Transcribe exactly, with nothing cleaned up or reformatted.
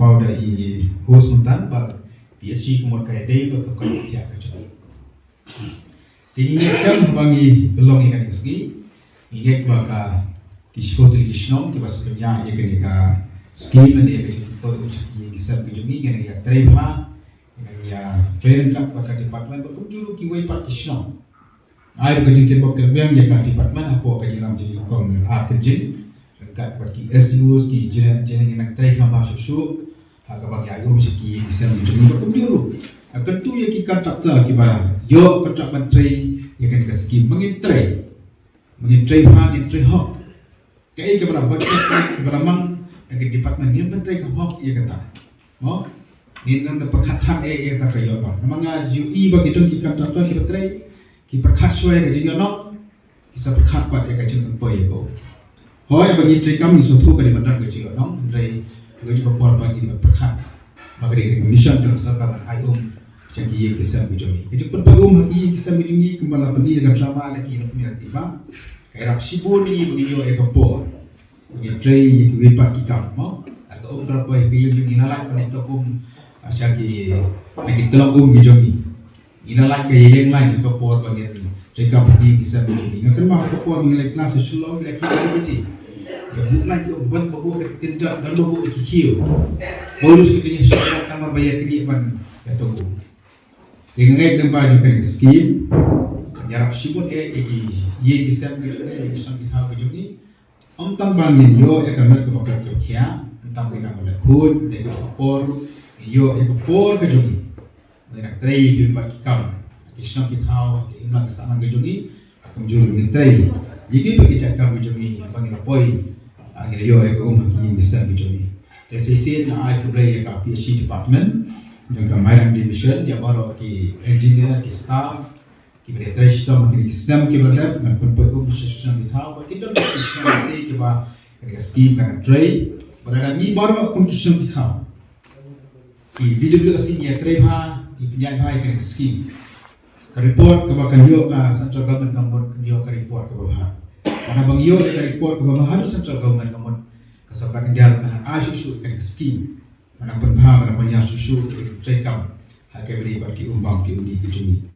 Paw da i host mynta ba phi ïa shi kumut ka ïa dei ba ka ka ïa ka jong. Te ngi ngi skhem ba ngi pynlong ïa ka sngi. Ngi ngeit ba ka ki shkor ki shnong ki ba skem ïa ïa ka sngi na ïa ka jong ko u shaki ïa ki sem ki jong ngi ngi ïa trei bha. Ngi ïa trei ryngkat ba ka department ba kum ju ki wei pat ki shnong. Ai ba ka jingkyrpad ka biang ïa ka department hapoh ka jingïalam jong i kong Ar Kynjing ryngkat bad ki S D Os ki jingïalang jingïalang ngi nang trei kham bha shuh shuh ha kaba ngi ïa um sha ki ki sem jong ngi bad kumjuh ruh ha kyntu ïa ki contractor kiba ïoh contract ban trei ïa kane ka skim ba ngin trei, ba ngin trei bha, ngin trei hok. Kaei kaba la budget, kaba la mang na ka department ngin pyntrei ka hok ïa kata. Mo? Ngin nang da pyrkhat than eh ïa kata ka ïoh ba. Namar nga ju i ba ki don ki contractor kiba trei, ki pyrkhat shuwa ïa ka jingïoh nong, ki sa pyrkhat pat ïa ka jingpynpoi ïa ko. Hooid, ba ngin trei kam ngin sngewthuh ka dei ban don ka jingïoh nong, hynrei ka jingpynpoi ba ngin pyrkhat. Ba ka dei ka mission ka sorkar ban ai um jong ki ïing ki sem ki jong ngi. Ka jingpynpoi um ha ki ïing ki sem ki jong ngi kumba la pyni ïa ka drama la ki la pyni ïa ka diba. Ka ïarap shibun ïa ngi ba ngin ïoh ïa ka por. Ngi trei ïa kiwei pat ki kam mo. Ar ka um ka poi ka ïing jong ngi la lait ban ïa ka um sha ki, ïa ki tyllong um ngi jong ngi. Ngi la lait ka ïing lait ka por ba ngin trei kam ha ki ïing ki sem jong ngi. Nga kynmaw ka por ba ngi leit klas ha Shillong ngi leit klas ha Baji. Ïa buk lait ïa ban ba buk da ki tynjat dan ba buk da ki khiew. Ba u lus ki tynjat shillong namar ba ïa kini ban ïa to buk. Ïa nga ngeit lyngba jong kane ka skim. Ïarap shibun eh ïa ki ïing ki sem ki jong ngi, ïa ki shnong ki thaw ki jong ngi. Ym tang ba ngin ïoh ïa ka met kaba kut kaba khia, ym tang ba ngin nang leh khuid, leh khuid ka por, ngin ïoh ïa ka por ka jong ngi. Ngin nang trei ïa ki bad ki kam, ki shnong ki thaw, ki imlang ki sahlang ka jong ngi, kumjuh ruh ngin trei ïa ki bad ki jait kam ka jong ngi, ba ngin la poi, ah, ngin la ïoh ïa ka um ha ki ïing ki sem ka jong ngi. Te shisien nga ai khublei ïa ka P H E department jong ka Mairang division, ïa baroh ki engineer, ki staff, kiba dei trei shitom ha kine ki snem kiba la dep, ngan pynpoi um sha shnong ki thaw ba ki don ki shnong ki sei kiba kane ka skim kan trei. Bad lada ngi baroh kum ki shnong ki thaw, ki B W S ngi ïa trei bha, ngi pynïaid bha ïa kane ka skim. Ka report kaba kan ïoh ka central government ka mut kan ïoh ka report kaba bha. Lada ba ngi ïoh ïa ka report kaba bha haduh central government ka mut ka sorkar India kan ai shuh shuh ïa kane ka skim. Ban pynbha, ban pynïar shuh shuh ïa ka treikam ha ka bri bad ki um bam ki um dih ki jong ngi.